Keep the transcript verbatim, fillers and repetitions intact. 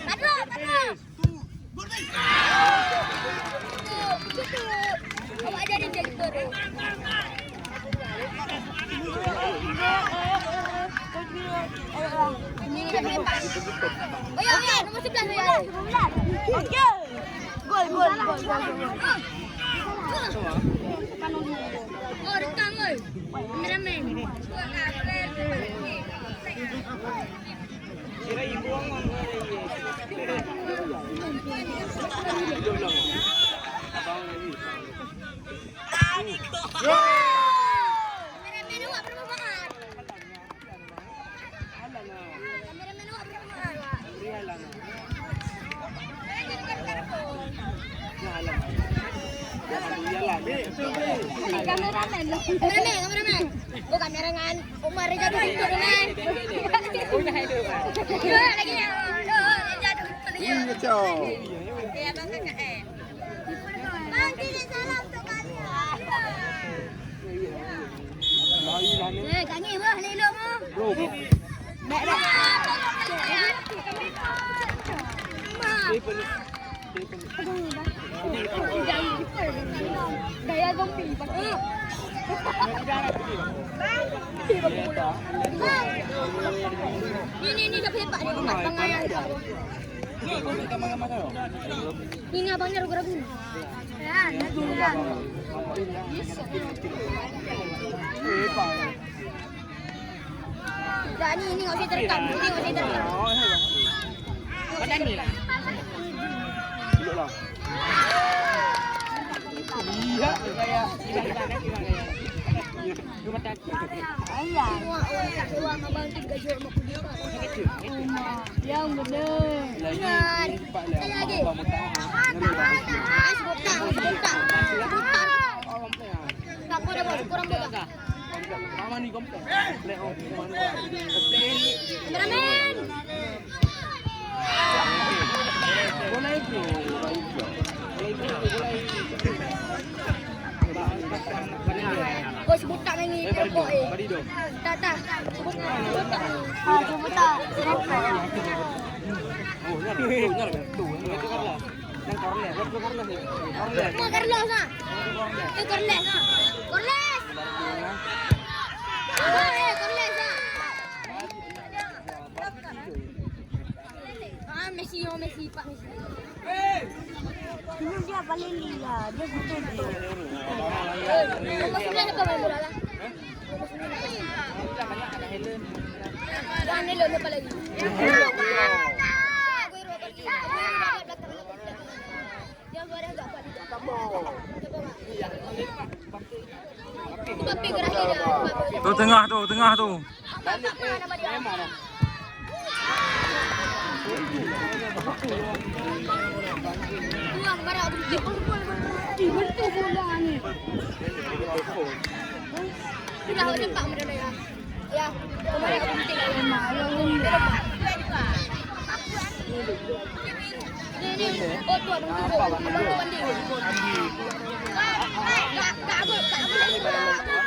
Padloe, padloe. Awak jadi direktur. Ini dah hebat. Oh ya, oh ya, nombor sebelas, oh ya. Okey. Gol, gol, gol, gol, gol. Oh, rekam, gol. Kameramen. Kameramen, kameramen. Oh, kamera ngan Umar jatuh pintu, kan? Dua lagi, ya. Dua, jatuh pintu lagi. Ih, kacau. Ya, Bang K K N. Bang, kirim salam untuk kalian. Eh, Kak Ngi, bah, ni lom, oh. Bro. Baik, baik. Mak. Gaya zombie, Bang. Ni, ni, ni, dah hebat ni, Bang. Ini abangnya ragu-ragu. Ya, nanti ya. Dah, ni, ni nggak usah terekam, ni nggak usah terekam. Macam ni lah. Duduklah. Iya, gaya. Gimana, gimana, gimana? Ayah. Yang bener. Lagi. Lagi. Sebentar, sebentar. Sebentar. Tak apa dah, Bang. Kurang bola. Kameramen. Oh, sebutak lagi. Rokok, eh. Tak, tak. Sebutak. Ah, sebutak. Rokok. Yang Carlos, yang Carlos ni. Carlos. Yang Carlos, ah. Yang Carlos, ah. Carlos. Ah, eh, Carlos, ah. Ah, Messi, oh, Messi, Pak Messi. Dulu dia paling gila, dia betul-betul. Nomor sembilan apa main bola lah? Wah, ni lo, ni apa lagi? Aguero, Aguero, Aguero, Aguero. Tu tengah tu, tengah tu. Sudah, sempat mendadak ya. Ya, kemarin aku meeting. Ni, ni. Oh, tu abang tu. Abang tu banding. Tak, tak, tak, abang, tak, abang.